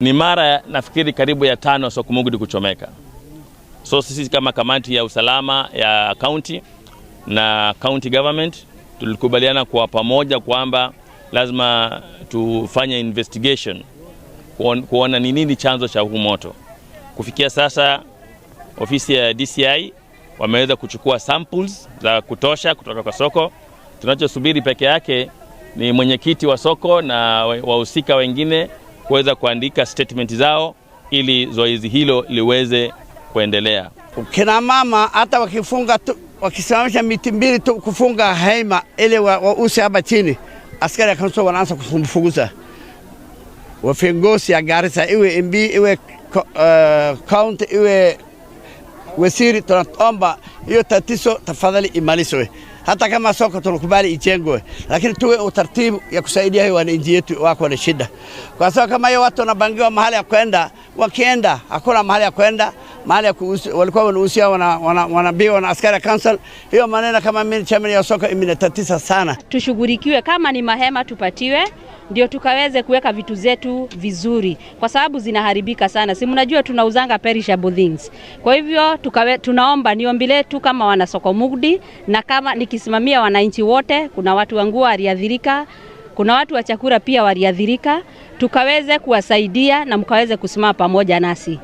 Ni mara nafikiri karibu ya 5 soko Mugdi kuchomeka. So sisi kama kamati ya usalama ya county na county government tulikubaliana kwa pamoja kwamba lazima tufanye investigation kuona ni nini chanzo cha huu moto. Kufikia sasa ofisi ya DCI wameweza kuchukua samples za kutosha kutoka kwa soko. Tunachosubiri peke yake ni mwenyekiti wa soko na wahusika wengine kuweza kuandika statement zao ili zoezi hilo liweze kuendelea. Kina mama hata wakifunga tu, wakisimamisha miti mbili tu kufunga hema ili wause hapa chini, askari kanso wanaanza kufukuza. Viongozi ya Garissa, iwe MB, iwe county, iwe waziri, tunaomba hiyo tatizo tafadhali imalizwe. Hata kama soko tunakubali ijengwe, lakini tuwe utaratibu ya kusaidia hiyo wananchi wetu wako na shida. Kwa sababu kama hiyo watu wanabangiwa mahali ya kwenda, wakienda hakuna mahali ya kwenda, mahali ya walikuwa wanahusia wanaambiwa na askari council. Hiyo maneno kama mimi chairman ya soko imenitatiza sana. Tushughulikiwe, kama ni mahema tupatiwe ndio tukaweze kuweka vitu zetu vizuri, kwa sababu zinaharibika sana. Si mnajua tunauzanga perishable things. Kwa hivyo tunaomba, ni ombi letu kama wana soko Mugdi na kama nikisimamia wananchi wote, kuna watu wa nguo waliathirika, kuna watu wa chakula pia waliathirika, tukaweze kuwasaidia na mkaweze kusimama pamoja nasi.